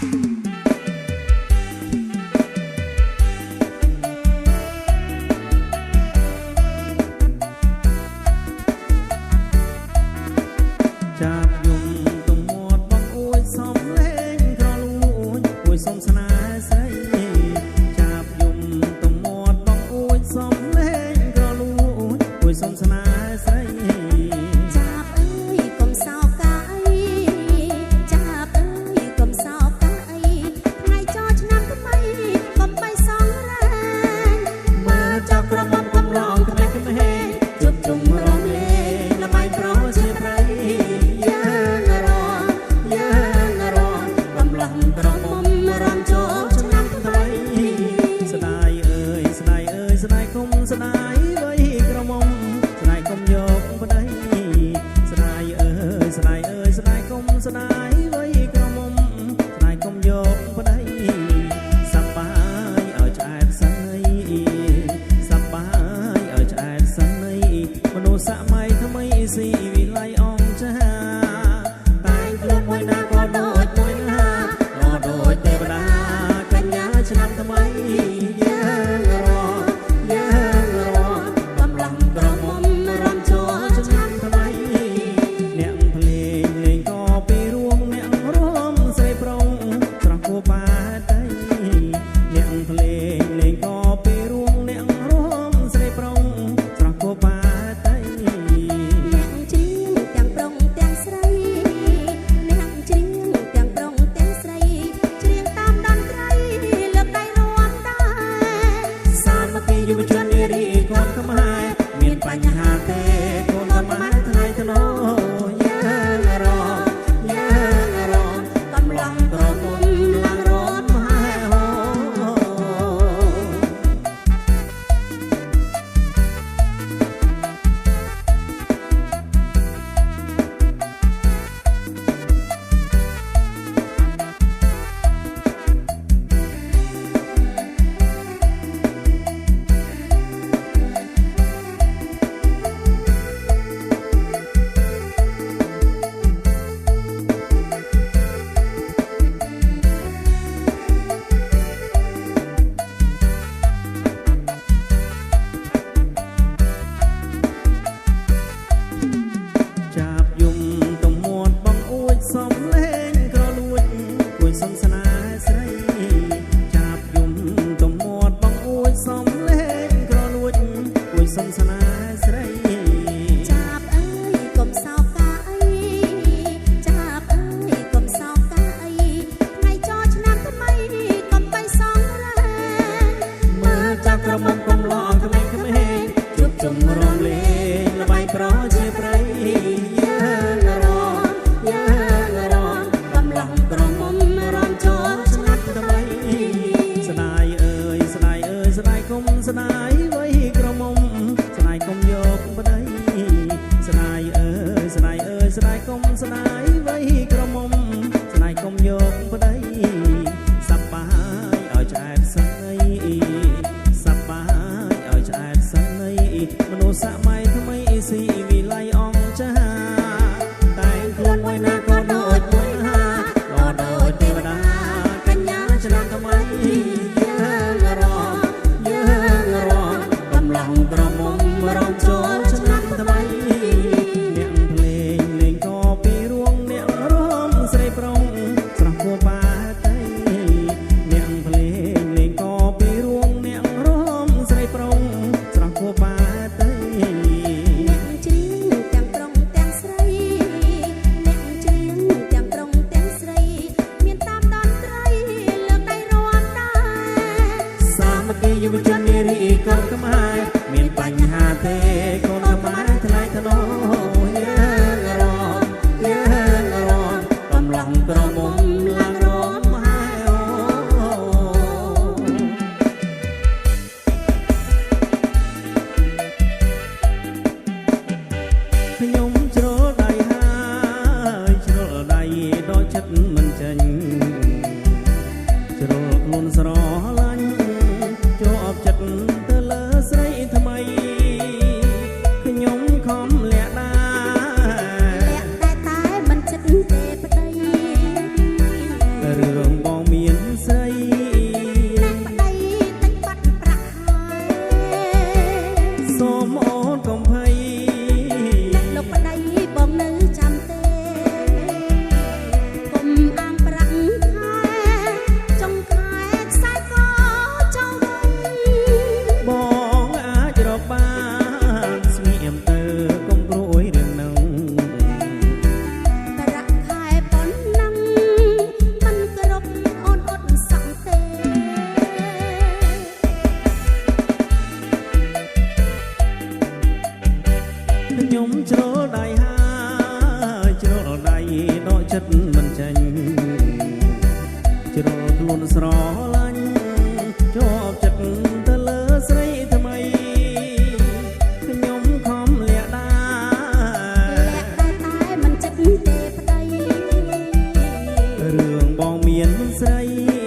ចាប់យំទុំមាត់បងអួចសំលេងក្រលួចអួចសុំស្នេហ៍ស្រីចាប់យំទុំមាត់បងអួចសំលេងក្រលួចអួចសុំស្នេហ៍ស្រី ចាប់អើយកុំសោកាអីចាប់អើយកុំសោកាអីថ្ងៃចោឆ្នាំថ្មីកុំបីសងរែង មើលចោក្រមុំកំឡងក្មេងក្មេងជប់ជុំរំលេងល្បែងប្រជាប្រិយ យើងរងយើងរងកំឡងក្រមុំរំចូលឆ្នាំថ្មី ស្ដាយអើយស្ដាយអើយស្ដាយគុំស្ដាយវៃក្រមុំស្ដាយគុំយកប្តីស្ដាយអើយស្ដាយអើយស្ដាយគុំស្ដាយវៃក្រមុំស្ដាយគុំយកប្តីសប្បាយឲ្យឆ្អែតសិនអីសប្បាយឲ្យឆ្អែតសិនអីមនុស្សសម័យថ្មីស៊ីវិល័យអងចាតែងខ្លួនមួយណាក៏ដូចមួយណាក៏ដូចទេវតាកញ្ញាឆ្នាំថ្មី យើងរងយើងរងកំឡងក្រមុំរំចូលឆ្នាំថ្មី អ្នកភ្លេងលេងក៏ពីរួមអ្នករួមស្រីប្រុងស្រស់គួបាតីអ្នកភ្លេងលេងក៏ពីរួមអ្នករួមស្រីប្រុងស្រស់គួបាតី អ្នកច្រៀងទាំងប្រុងទាំងស្រីអ្នកច្រៀងទាំងប្រុងទាំងស្រីច្រៀងតាមតន្ត្រីលើកដៃរួមដែរ សាមគ្គីយុវជននារីកូនខ្មែរមានបញ្ហាទេកូនខ្មែរថ្លៃថ្នូរ យើងរងយើងរងកំឡងក្រមុំឡើងរត់ មហាហោ ចាប់យំទុំមាត់បងអួចសំលេងក្រលួចគួយសុំស្នេហ៍ស្រីចាប់យំទុំមាត់បងអួចសំលេងក្រលួចគួយសុំស្នេហ៍ស្រី ចាប់អើយកុំសោកាអីចាប់អើយកុំសោកាអីថ្ងៃចោឆ្នាំថ្មីកុំបីសងរែង មើលចាប់ក្រមុំកំឡងក្មេងក្មេងជប់ជុំរំលេងល្បែងប្រជាប្រិយ យើងរងយើងរងកំឡងក្រមុំរំចូលឆ្នាំថ្មី ស្ដាយអើយស្ដាយអើយស្ដាយគុំស្ដាយវៃក្រមុំស្ដាយគុំយកប្តីស្ដាយអើយស្ដាយអើយស្ដាយគុំស្ដាយវៃក្រមុំស្ដាយគុំយកប្តីសប្បាយឲ្យឆ្អែតសិនអីសប្បាយឲ្យឆ្អែតសិនអីមនុស្សសម័យថ្មីស៊ីវិល័យអងចាតែងខ្លួនមួយណាក៏ដូចមួយណាក៏ដូចទេវតាកញ្ញាឆ្នាំថ្មី យើងរងយើងរងកំឡងក្រមុំរំចូលឆ្នាំថ្មី អ្នកភ្លេងលេងក៏ពីរួងអ្នករួមស្រីប្រុងស្រស់គួបាតីអ្នកភ្លេងលេងក៏ពីរួងអ្នករួមស្រីប្រុងស្រស់គួបាតី អ្នកច្រៀងទាំងប្រុងទាំងស្រីអ្នកច្រៀងទាំងប្រុងទាំងស្រីមានតាមតន្ត្រីលើកដៃរួមដែរ សាមគ្គីយុវជននារីកូនខ្មែរមានបញ្ហាទេកូនខ្មែរថ្លៃថ្នូរ យើងរងយើងរងកំឡងក្រមុំឡើងរំ មហាអូខ្ញុំជ្រុលដៃហើយជ្រុលដៃដល់ចិត្តមិនចេញជ្រុលខ្លួនស្រឡាញ់ជាប់ចិត្តទៅលើស្រីថ្មីខ្ញុំខំលាក់ដែរ លាក់តែតែមិនចិត្តទេប្តី រឿងបង ជ្រុលខ្លួនស្រឡាញ់ជាប់ចិត្តទៅលើស្រីថ្មីខ្ញុំខំលាក់ដែរ លាក់ដែរតែមិនចិត្តទេប្តី រឿងបងមានស្រី